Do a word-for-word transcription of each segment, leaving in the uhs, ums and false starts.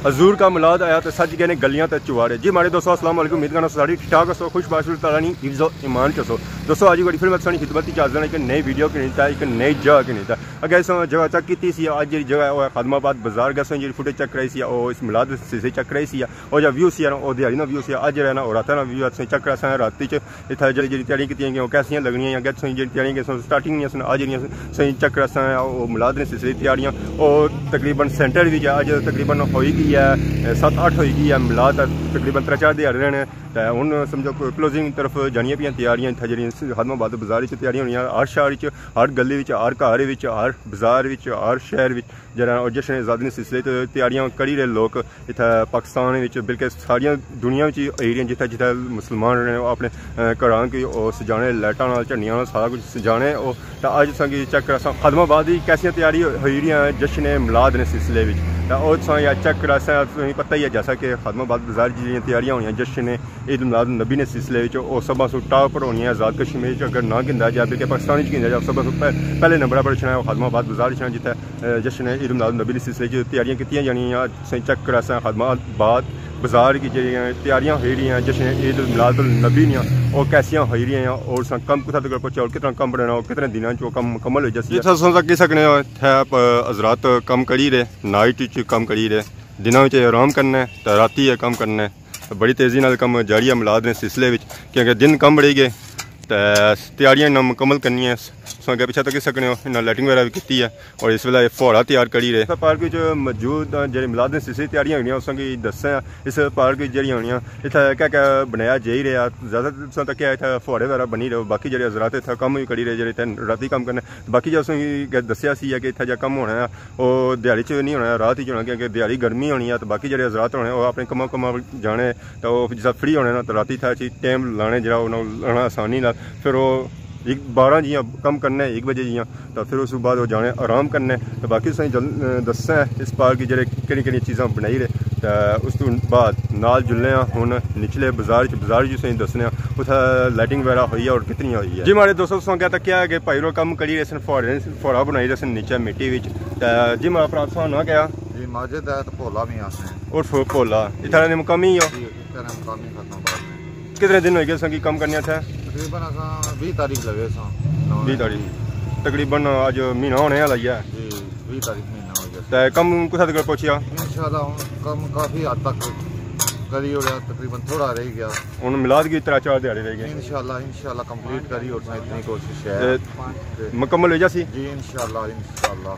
حضور کا میلاد آیا تے سج گئے نے گلیاں تے چوارے۔ جی ماڑے دوستو، السلام علیکم، امید کرنا ساری ٹھیک ٹھاک ہسو، خوش باش اللہ تعالیٰ نی حفظ و ایمان چ ہسو۔ دوستو، اج بڑی پھر میں تساں نی خدمت چ حاضر ہاں، ایک نئی ویڈیو کے نیتا، ایک نئی جگہ کے نیتا۔ اگے اساں جگہ چیک کیتی سی، اج جیڑی جگہ ہے، او ہے خادم آباد بازار۔ گئے اساں جیڑی فوٹیج چیک کرائی سی، او اس میلاد سلسلے چیک کرائی سی، او جا ویو سی نا، او دیہاڑی نا ویو سی، اج جیڑا ہے نا، او راتاں نا ویو اساں چیک کراساں رات وچ۔ اتھا جیڑی جیڑی تیاریاں کیتیاں گئیاں، او کیسیاں لگنیاں یا کیسیاں جیڑی تیاریاں کیسیاں سٹارٹنگ نیاں سن، اج جیڑیاں سن چیک کراساں، او میلاد نے سلسلے تیاریاں، او تقریباً سینٹر وچ ہے، اج تقریباً ہوئی گئی ہے، ست اٹھ ہوئی گئی ہے، میلاد تقریباً ترے چار دیہاڑے رہنے۔ تے ہن سمجھو کلوزنگ طرف جانیاں پیاں تیاریاں، اتھا جیڑیاں خادم آباد بازار وچ تیاریاں ہونیاں، ہر شہر وچ، ہر گلی وچ، ہر گھر وچ، ہر بازار وچ، ہر شہر وچ جیڑا او جشن آزادی نے سلسلے تے تیاریاں کری رہے لوک۔ اتھا پاکستان وچ بلکہ ساریاں دنیا وچ ایریاں جتھا جتھا مسلمان رہنے، او اپنے، اے، گھراں کی او سجانے، لائٹاں نال، جھنڈیاں نال سارا کچھ سجانے۔ او تاں اج تساں کی چیک کراساں خادم آباد دی کیسیاں تیاری ہوئی رہیاں جشن میلاد نے سلسلے وچ۔ تاں او تساں یا چیک کراساں، تساں کی پتہ ہی ہے جیسا کہ خادم آباد بازار جیڑیاں تیاریاں ہونیاں جشن عید میلاد النبی نے سلسلے وچ، او سبھاں سوں ٹاپ پر ہونیاں۔ آزاد کشمیر وچ اگر نہ گندا جائے بلکہ پاکستان وچ گندا جائے، سبھاں سوں پہ-، پہلے نمبر پر اچھنا ہے، او خادم آباد بازار اچھنا جتھے، اے، جشن عید میلاد النبی نے سلسلے وچ تیاریاں کیتیاں جانیاں۔ تساں چیک کراساں خادم آباد بازار کی جیڑیاں تیاریاں ہوئی رہیاں جشن عید میلاد النبی نیاں، او کیسیاں ہوئی رہیاں اور تساں کم کتھا تک پہنچا اور کتنا کم بنانا اور کتنے دناں چ او کم مکمل ہو جاسی ہے۔ اتھا تساں کی سکنے ہو، اتھا، اے، حضرات کم کری رہے، نائٹ وچ کم کری رہے، دناں وچ آرام کرنا ہے تے راتی اے کم کرنا ہے۔ بڑی تیزی نال کم جاری ہے میلاد نے سلسلے وچ، کیونکہ دن کم بڑی گئے تے تیاریاں انہاں مکمل کرنی ہے۔ تساں اگے پچھے تکی سکنے ہو، انہاں لائٹنگ وغیرہ بھی کیتی ہے اور اس ویلے فوہارا تیار کری رہے۔ اس پارک وچ موجود جیڑے میلاد نے سلسلے تیاریاں ہونیاں، اس کی دساں اس پارک وچ جیڑیاں ہونیاں، اتھا کیا کیا بنایا جائی رہیا۔ زیادہ تر تساں تکیا اتھا فوہارے وغیرہ بنی رہے، باقی جیڑے حضرات اتھا کم وی کری رہے، جیڑے اتھا راتی کم کرنے، باقی جو تساں کی دسیا سی ہے کہ اتھا جا کم ہونا ہے، او دیہاڑی چ نہیں ہونا، رات وچ ہونا، کیونکہ دیہاڑی گرمی ہونی ہے، تے باقی جیڑے حضرات ہونے، او اپنے کماں کماں جانے، تے او جسا فری ہونے نا، تے راتی تھا چی ٹائم لانے، جڑا انہاں لانا آسانی نال۔ پھر او ایک بارہ جیاں کم کرنے، ایک بجے جیاں، تے پھر اس بعد او جانے آرام کرنے۔ تے باقی تساں جل-، دسنا ہے اس پارک کی جڑے کہڑی کہڑی چیزاں بنائی رہے، تے اس تو بعد نال جلنے آں ہن نچلے بازار چ، بازار چ تساں دسنے آں اتھا لائٹنگ وغیرہ ہوئی ہے اور کتنی ہوئی ہے۔ جی ماڑے دوستو، تساں کیا تکیا ہے کہ بھائی رو کم کری رہے سن، فوہارے، فوہارا بنائی رہے سن نیچے مٹی وچ۔ تے جی ماڑا بھرا، تساں ناں کیا؟ جی ماجد ہے تے بھولا میاں سے۔ عرف بھولا۔ اتھا نے مقامی ہو؟ جی، اتھا نے مقامی خادم آباد نے۔ کتنے دن ہوئی گئے تساں کی کم کرنے اتھا؟ تقریباً اساں بیس تاریخ لگے ساں۔ بیس تاریخ۔ تقریباً اج مہینہ ہونے آلا ہی ہے۔ جی، بیس تاریخ مہینہ ہو گیا۔ تے کم کتھا تک پہنچیا؟ انشاءاللہ ہن کم کافی حد تک کری اوڑیا، تقریباً تھوڑا رہ گیا۔ ہن میلاد کی ترے چار دیہاڑے رہ گئے۔ انشاءاللہ، انشاءاللہ کمپلیٹ کری اوڑساں، اتنی کوشش ہے۔ تے تے مکمل ہو جاسی؟ جی انشاءاللہ، انشاءاللہ۔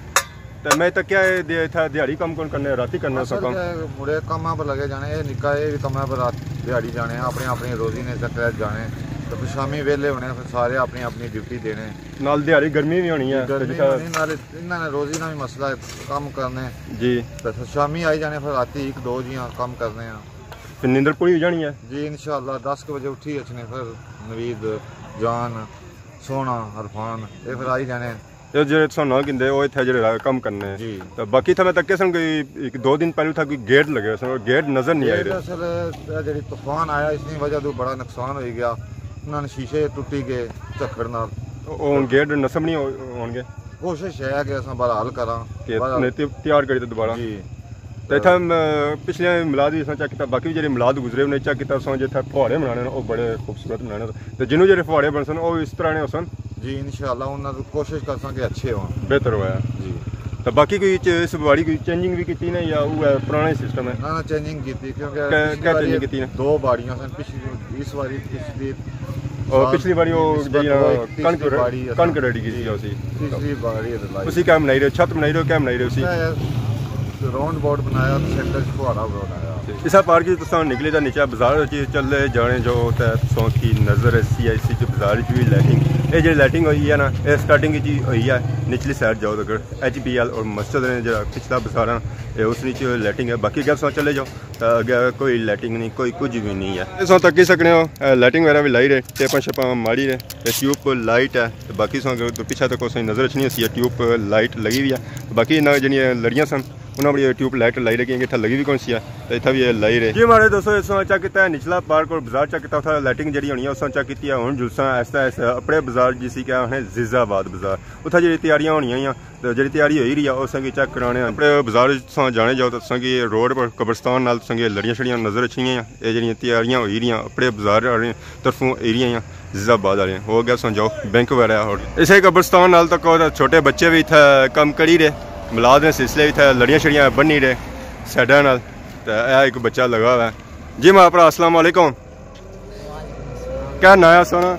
تے میں تکیا ہے دے-، اتھا دیہاڑی کم کون کرنے، راتی کرنا سو اصل کم؟ تے مڑے کماں پر لگے جانے، اے نکا اے وی کماں پر رات دیہاڑی جانے، اپنے اپنے روزی نے چکر جانے، تے پھر شامی ویلے ہونے، پھر سارے اپنی اپنی ڈیوٹی دینے۔ نال دیہاڑی گرمی وی ہونی ہے، تے گرمی جتھا ہونی، نال انہاں نے روزی نا وی مسئلہ ہے، کم کرنے۔ جی۔ تے پھر شامی آئی جانے، پھر راتی ایک دو جیاں کم کرنے آں۔ پھر نیندر پوری ہو جانی ہے؟ جی انشاءاللہ، دس کے بجے اٹھی اچھنے، پھر نوید جان، سوہنا، عرفان، اے پھر آئی جانے۔ اے جیڑے تساں ناں گھندے، او اتھے جیڑے کم کرنے۔ جی۔ تے باقی اتھے میں تکے سن کوئی ایک دو دن پہلے اتھے کوئی گیٹ لگے سن، او گیٹ نظر نہیں آئے گیٹ رہے۔ اصل اے جیڑی طوفان آیا، اس نی وجہ تو بڑا نقصان ہوئی گیا۔ انہاں نے شیشے ٹوٹی گئے جھکڑ نال۔ او ہن گیٹ نصب نہیں ہو-، ہون گے؟ کوشش ہے کہ اساں بہرحال کراں۔ کہ بہرحال نہیں تے تیار کری تے دوبارہ۔ جی۔ تے اتھا، م-، پچھلے میلاد وی اساں چیک کیتا، باقی وی جیڑے میلاد گزرے انہیں چیک کیتا، اساں جتھے پھوہارے بنانے نے، او بڑے خوبصورت بنانے۔ تے جنوں جیڑے پھوہارے بنسن، او اس طرح نے ہوسن۔ جی، انشاءاللہ انہاں دی کوشش کرساں کہ اچھے ہون۔ بہتر ہویا۔ جی۔ تے باقی کوئی چ-، اس باری کوئی چینجنگ وی کیتی نے یا او ہے پرانا ہی سسٹم ہے؟ نہ، نہ، چینجنگ کیتی کیونکہ کیا، پچھلی کیا واری چینجنگ کیتی نے؟ دو باڑیاں سن، پچھلی، اس واری، پچھلی او، سال پچھلی باری او نسبت جیڑی او ایک کنک تیسری ر-، باڑی اساں، کنک ریڈی کیتی جی، سی۔ پچھلی باڑی لائی۔ اسی کیا بنائی رہے؟ چھت بنائی رہے؟ کیا بنائی رہے اسی؟ میں راؤنڈ بورڈ بنایا، سینٹر چ پھوہارا بنایا۔ اسا پارک چ تساں نکلے تاں نیچے بازار چ چلے جانے جو تے تساں کی نظر سی آئی سی چ بازار چ وی لائٹنگ۔ اے جیڑی لائٹنگ ہوئی ہے نا، اے سٹارٹنگ چ ہی ہوئی ہے۔ نچلی سائیڈ جاؤ تے ایچ بی ایل اور مسجد نے جیڑا پچھلا بازار ہے، اے اس وچ لائٹنگ ہے۔ باقی اگے تساں چلے جاؤ تاں اگے کوئی لائٹنگ نہیں، کوئی کچھ بھی نہیں ہے۔ تساں تکی سکنے ہو، اے لائٹنگ وغیرہ بھی لائی رہے، ٹیپاں شیپاں ماری رہے، اے ٹیوب لائٹ ہے۔ تے باقی تساں اگر ادھر پچھے تکو تساں نظر اچھنی ہوسی، اے ٹیوب لائٹ لگی ہوئی ہے۔ تے باقی انہاں جیڑیاں لڑیاں سن، انہاں بڑی ٹیوب لائٹ لائی رہی، کیونکہ اتھا لگی بھی کون سی ہے، تے اتھا بھی لائی رہے۔ جی ماڑے دوستو، اس وقت چیک کیتا ہے نچلا پارک اور بازار چیک کیتا، اتھا لائٹنگ جیڑی ہونی ہے، اس وقت چیک کیتی ہے۔ ہن جلساں آہستہ آہستہ اپنے بازار، جسی کیا آخنے عزیز آباد بازار، اتھا جیڑی تیاریاں ہونیاں ہیں، تے جیڑی تیاری ہوئی رہی ہے، اس کی چیک کرانے ہیں۔ اپنے بازار تساں جانے جاؤ، تے تساں کی روڈ پر قبرستان نال تساں کی لڑیاں شڑیاں نظر اچھنیاں ہیں۔ یہ جیڑیاں تیاریاں ہوئی رہیاں، اپنے بازار آلیاں طرفوں ہوئی رہیاں ہیں، عزیز آباد آلیاں۔ وہ اگے تساں جاؤ، بینک وغیرہ ہے۔ اور اسے قبرستان نال تک چھوٹے بچے بھی اتھے کم کری رہے، ملاد نے سلسلے اتھے لڑیاں شڑیاں بنی رہے سائیڈاں نال۔ تے اے ایک بچہ لگا ہوا ہے۔ جی ماں پرا، السلام علیکم۔ کیا ناں ہے سونا؟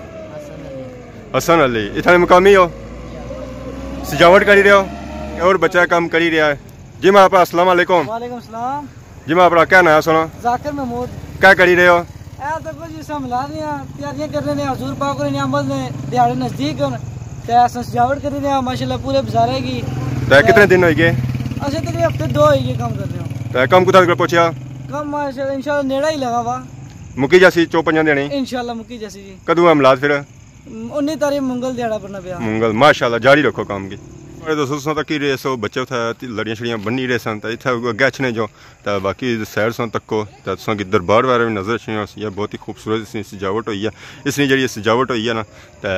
حسن علی۔ اتھا نے مقامی ہو؟ سجاوٹ کری رہے ہو؟ اور بچہ کم کری رہا ہے۔ جی ماں پرا، السلام علیکم۔ وعلیکم السلام۔ جی ماں پرا، کیا ناں ہے سونا؟ ذاکر محمود۔ کیا کری رہے ہو؟ اے تے کچھ اساں ملا رہے ہیں، تیاریاں کر رہے ہیں، حضور پاک ہوری نے آمد نے دیہاڑے نزدیک ہن، تے اساں سجاوٹ کری رہے ہیں ماشاءاللہ پورے بازارے کی۔ تے کتنے دن ہوئی گئے؟ اساں تقریباً ہفتے دو ہوئی گئے کم کر رہے ہو۔ تے کم کتھا تک پہنچیا؟ کم ماشاءاللہ انشاءاللہ نیڑا ہی لگا وا۔ مکی جاسی چو پنجاں دینے؟ انشاءاللہ مکی جاسی جی۔ کدوں ہے ملاد پھر؟ انی تاریخ منگل دیہاڑا بننا پیا۔ منگل، ماشاءاللہ، جاری رکھو کام کی۔ اے دوستو، تساں تکی رہے سو، بچے اتھا تی لڑیاں شڑیاں بنی رہے سن، تے اتھا اگے اچھنے جو، تے باقی سائیڈ سن تکو، تے تساں کی دربار وغیرہ بھی نظر اچھنی ہوسی، بہت ہی خوبصورت اس نی سجاوٹ ہوئی ہے۔ اس نی جیڑی سجاوٹ ہوئی ہے نا، تے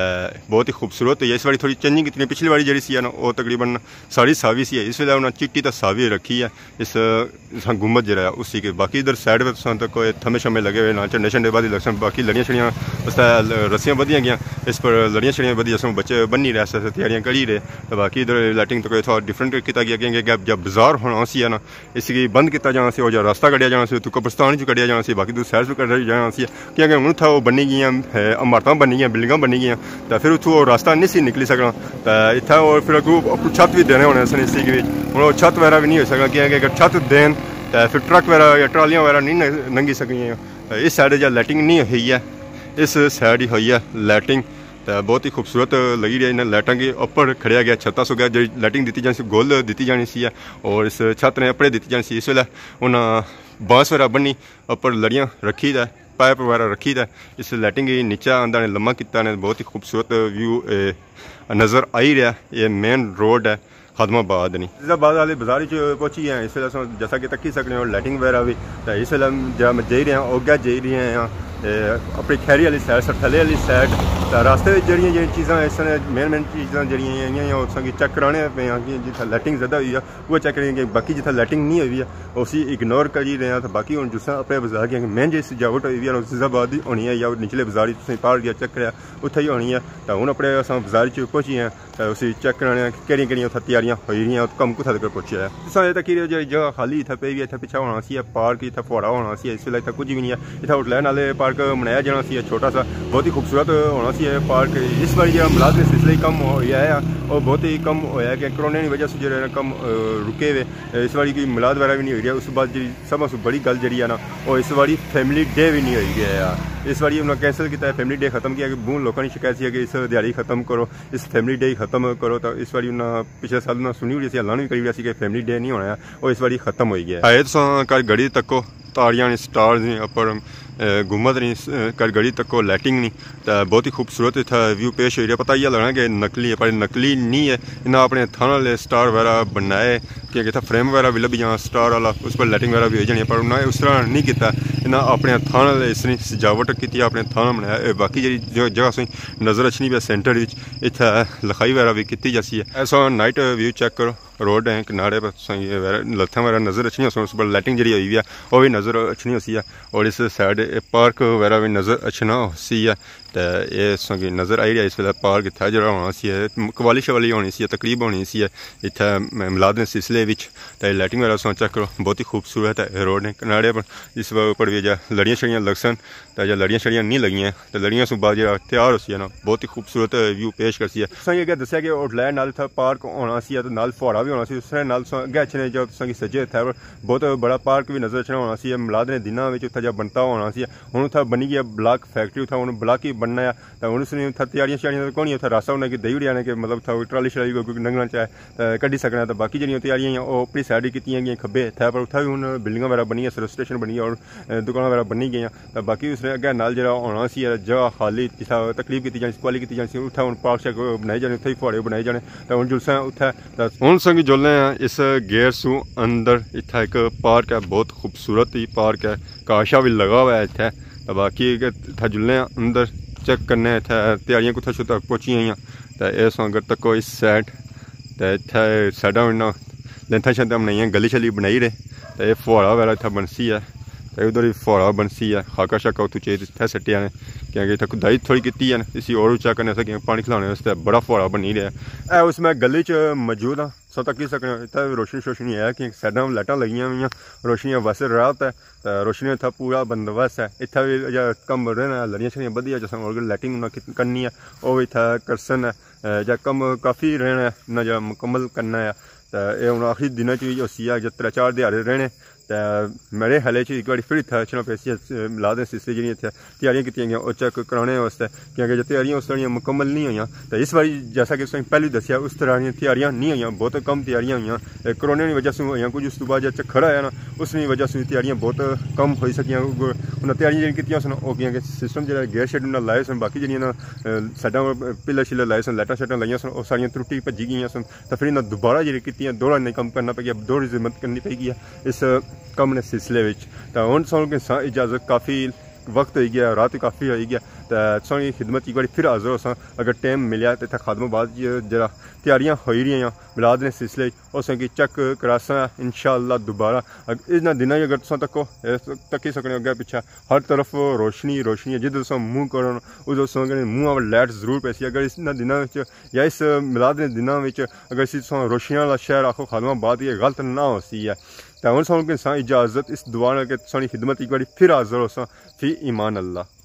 بہت ہی خوبصورت ہوئی ہے۔ اس واری تھوڑی چینجنگ کیتی، پچھلی واری جیڑی سی نا، او تقریباً ساری ساوی سی، اس ویلے انہاں چٹی تے ساوی رکھی ہے۔ اس اساں گنبد جیڑا ہے اسی کے، باقی ادھر سائیڈ پہ تساں تک کوئی تھمے شمے لگے ہوئے نا، جھنڈے شنڈے بعد ہی لگسن، باقی لڑیاں شڑیاں اس طرح رسیاں بدیاں گیاں، اس پر لڑیاں شڑیاں بدی اساں بچے بنی رہے، اس طرح تیاریاں کری رہے۔ تو باقی ادھر لائٹنگ تو کوئی تھوڑا ڈفرنٹ کیتا گیا، کیونکہ جب بازار ہونا سی ہے نا، اس کی بند کیتا جانا سی، اور جو راستہ کڈیا جانا سی، تو قبرستان چ کڈیا جانا سی، باقی تو سائیڈ پہ کڈیا جانا سی۔ کیونکہ ہن اتھا او بنی گیاں، اے، عمارتاں بنی گیاں، بلڈنگاں بنی گیاں، تے پھر اتھوں او راستہ نہیں سی نکلی سکنا۔ تے اتھا او پھر اگوں اپر چھت وی دینے ہونے سن اسی وچ۔ ہن او چھت وغیرہ وی نہیں ہوئی سکنا، کیونکہ اگر چھت دین تے پھر ٹرک وغیرہ یا ٹرالیاں وغیرہ نہیں نہ-، لنگھی سکنیاں۔ تے اس سائیڈ جا لائٹنگ نہیں ہوئی ہے، اس سائیڈ ہی ہوئی ہے لائٹنگ۔ تے بہت ہی خوبصورت لگی رہی انہاں لائٹاں کی۔ اپر کھڑیا گیا چھتا سو گیا، جیڑی لائٹنگ دتی جانی سی، گول دتی جانی سی ہے، اور اس چھت نے اپرے دتی جانی سی۔ اس ویلے انہاں بانس وغیرہ بنی، اپر لڑیاں رکھی تے پائپ وغیرہ رکھی تے اس لائٹنگ کی نیچے آندا نے لمحہ کیتا نے، بہت ہی خوبصورت ویو، اے، نظر آئی رہیا۔ یہ مین روڈ ہے خادم آباد نی۔ عزیز آباد والے بازار وچ پہنچی ہیں، اس ویلے اساں جیسا کہ تکی سکنے ہو لائٹنگ وغیرہ بھی، تے اس ویلے ہم جہاں میں جائی رہے ہیں، اوگے جائی رہے ہیں، اے، اپنی کھیری والی سائیڈ، سرتھلے والی سائیڈ، تے راستے وچ جڑیاں جڑیاں چیزاں اس نے مین مین چیزاں جڑیاں ہیں، انہاں اساں کی چیک کرانے پے ہیں کہ جتھا لائٹنگ زیادہ ہوئی ہے، وہ چیک کریں کہ باقی جتھا لائٹنگ نہیں ہوئی ہے، اسی اگنور کری رہے ہیں۔ تو باقی ہن جساں اپنے بازار کی مین جی سجاوٹ ہوئی ہوئی ہے، عزیز آباد دی ہونی ہے، یا نچلے بازار وچ تساں پار گیا چیک کریا، اتھے ہی ہونی ہے۔ تو ہن اپنے اساں بازار وچ پہنچی ہیں، تے اسی چیک کرانے ہیں کہ کہڑیاں کہڑیاں اتھا تیاریاں ہوئی رہیاں، کم کتھا تک پہنچیا ہے۔ تساں اے تکی رہے ہو جے جگہ خالی اتھا پئی ہوئی ہے، اتھا پچھا ہونا سی، اے پارک، اتھا فواڑا ہونا سی، اس ویلے اتھا کچھ بھی نہیں ہے۔ اتھا ہوٹل نالے پارک بنایا جانا سی، چھوٹا سا، بہت ہی خوبصورت ہونا سی اے پارک۔ اس واری جڑا ملاد نے سلسلے ہی کم ہویا ہے، اور بہت ہی کم ہویا ہے کہ کرونا نی وجہ سے جڑا ہے نا کم، آ، رکے ہوئے۔ اس واری کوئی ملاد وغیرہ بھی نہیں ہوئی رہیا۔ اس بعد جڑی سب سے بڑی گل جڑی ہے نا، وہ اس واری فیملی ڈے بھی نہیں ہوئی گیا ہے۔ اس واری انہاں کینسل کیتا ہے، فیملی ڈے ختم کیا کہ بہت لوکاں نے شکایت سی کہ اس دیہاڑی ختم کرو، اس فیملی ڈے ہی ختم کرو۔ تو اس واری انہاں پچھلے سال انہاں سنی ہوئی سی، اعلان بھی کری ہوئی سی کہ فیملی ڈے نہیں ہونا ہے، وہ اس واری ختم ہوئی گیا ہے۔ آئے تساں کر گھڑی تکو، تاریاں نی، سٹارز نی، اپر، اے، گنبد نی، اے، کر گھڑی تکو، لائٹنگ نی، تے بہت ہی خوبصورت اتھا ویو پیش ہوئی رہیا۔ پتہ یہ لگنا کہ نقلی ہے، پر نقلی نہیں ہے۔ انہاں اپنے ہتھاں نال سٹار وغیرہ بنائے، کیونکہ اتھا فریم وغیرہ بھی لبھی جانا سٹار والا، اس پر لائٹنگ وغیرہ بھی ہوئی جانی ہے، پر انہاں اس طرح نہیں کیتا۔ انہاں اپنے ہتھاں نال اس نی سجاوٹ کیتی، اپنے ہتھاں نال بنایا۔ اے باقی جڑی جو جگہ سوئی نظر اچھنی پئی سینٹر وچ، اتھا لکھائی وغیرہ بھی کیتی جاسی ہے۔ ایسا نائٹ ویو چیک کرو، روڈ ہیں کنارے پر تساں کی وغیرہ، لتھاں وغیرہ نظر اچھنی ہوسن، اس پر لائٹنگ جڑی ہوئی ہوئی ہے، وہ بھی نظر اچھنی ہوسی ہے۔ اور اس سائیڈ پارک وغیرہ بھی نظر اچھنا ہوسی ہے۔ تے اے تساں کی نظر آئی رہیا، اس ویلے پارک اتھا جڑا ہونا سی ہے، قوالی شوالی ہونی سی ہے، تقریب ہونی سی ہے اتھا ملاد نے سلسلے وچ۔ تے لائٹنگ وغیرہ تساں چیک کرو، بہت ہی خوبصورت ہے روڈ نے کنارے پر، اس پر بھی جا لڑیاں شڑیاں لگسن، تے جا لڑیاں شڑیاں نہیں لگیاں، تے لڑیاں سوں بعد جڑا تیار ہوسی ہے نا، بہت ہی خوبصورت ویو پیش کرسی ہے۔ تساں کی اگے دسیا کہ ہوٹل ہے، نال اتھا پارک ہونا سی ہے، تے نال فواڑا بھی ہونا سی، اس نے نال تساں اگے اچھنے جو تساں کی سجے اتھا بہت بڑا پارک بھی نظر اچھنا ہونا سی، ملاد نے دناں وچ اتھا جا بنتا ہونا سی۔ ہن اتھا بنی گیا بلاک فیکٹری، اتھا ہن بلاک ہی بننا ہے۔ تے ہن اس نے اتھا تیاریاں شیاریاں تے کونی، اتھا راستہ انہاں کی دئی اوڑیا نے کہ مطلب اتھا کوئی ٹرالی شرالی کوئی، کوئی لنگھنا چاہے تے کڈی سکنا۔ تے باقی جیڑیاں تیاریاں ہیں، او اپنی سائیڈ ہی کیتیاں گئیاں کھبے اتھا، پر اتھا وی ہن بلڈنگاں وغیرہ بنی گئیاں، سروس اسٹیشن بنی گیا، اور، اے، دکاناں وغیرہ بنی گئیاں۔ تے باقی اس نے اگے نال جیڑا ہونا سی، جگہ خالی، جتھا تقریب کیتی جانی سی، قوالی کیتی جانی سی، اتھا ہن پارک شارک بنائے جانے، اتھا ہی فواڑے بنائے جانے۔ تے ہن جلسہ اتھا، تے ہن کہ جلنے ہیں اس گیٹ سوں اندر، اتھا ایک پارک ہے، بہت خوبصورت ہی پارک ہے، کاشا بھی لگا ہوا ہے اتھے۔ تو باقی اگر اتھا جلنے ہیں اندر، چیک کرنے ہیں اتھے تیاریاں کتھا شتھا پہنچی ہوئی ہیں۔ تو اے سو اگر تکو اس سائڈ، تو اتھے سائڈاں انہاں لینتھاں شینتھاں بنائیاں، گلی شلی بنائی رہے۔ تو اے فوہارا وغیرہ اتھا بنسی ہے۔ تو ادھر ہی فوہارا بنسی ہے، خاکہ شاکہ اتھوں چیز اتھے سٹیا نے، کیونکہ اتھے کھدائی تھوڑی کیتی ہے نا، اسی اور اچا کرنے سے کہ پانی کھلانے واسطے بڑا فوہارا بنی رہیا ہے۔ اے اس میں گلی چ موجود ہاں، سو تکی سکنے ہو، اتھے روشنی شوشنی ہے کہ سائڈاں لائٹاں لگیاں ہوئی ہیں، روشنی ویسے رات ہے، تے روشنی اتھا پورا بندوبست ہے۔ اتھا بھی اجا کم رہنا، لڑیاں شڑیاں بدھیاں جیسا اور لائٹنگ انہاں کی-، کرنی ہے، او بھی اتھا کرسن ہے۔ اے، جا کم کافی رہنا ہے، انہاں جا مکمل کرنا ہے۔ تے اے ہن آخری دناں چ وی ہوسی ہے، جا ترے چار دیہاڑے رہنے۔ تے میرے خیالے چ ایک باری پھر اتھا اچھنا پیسی ہے، میلاد نے سلسلے جیہڑیاں اتھے تیاریاں کیتیاں گیاں، او چیک کرانے واسطے، کیونکہ جو تیاریاں اس طرح مکمل نہیں ہوئیاں۔ تے اس باری جیسا کہ تساں پہلے دسیا، اس طرح دیاں تیاریاں نہیں ہوئیاں، بہت کم تیاریاں ہوئیاں۔ اے کرونا نی وجہ سے ہوئیاں، کچھ اس تو بعد جا چکھر آیا نا، اس نی وجہ سے تیاریاں بہت کم ہوئی سکیاں۔ انہاں تیاریاں جیہڑیاں کیتیاں سن، او کیونکہ سسٹم جیہڑا گیٹ شیڈ انہاں لائے سن، باقی جیہڑیاں نا، اے، سائڈاں پلر شلر لائے سن، لائٹاں شائٹاں لائیاں سن، او ساریاں ترٹی بھجی گئیاں سن۔ تے فر انہاں دوبارہ جیہڑے کیتیاں، دوہرا نی کم کرنا پئی گیا، دوہری زحمت کرنی پئی گئی ہے اس کم نے سلسلے وچ۔ تے ہن سانوں کساں اجازت، کافی وقت ہوئی گیا، رات کافی ہوئی گیا، تے سانوں خدمت ایک باری پھر حاضر ہوساں۔ اگر ٹائم ملیا تے اتھا خادم آباد جیہڑا تیاریاں ہوئی رہیاں میلاد نے سلسلے، اس کی چیک کراساں انشاءاللہ دوبارہ۔ اگ-، انہاں دناں اگر تساں تکو، اے تکی سکنے ہو اگے پچھے ہر طرف روشنی روشنی ہے، جدھر تساں منہ کرو نا، ادھر تساں کنے منہ آور لائٹ ضرور پیسی۔ اگر اس انہاں دناں وچ یا اس میلاد نے دناں وچ اگر اسی تساں روشنیاں والا شہر آکھو خادم آباد، یہ غلط نہ ہوسی ہے۔ تے ہن سانوں کساں اجازت اس دعا نال کہ تساں نی خدمت ایک باری پھر حاضر ہوساں۔ فی امان اللہ۔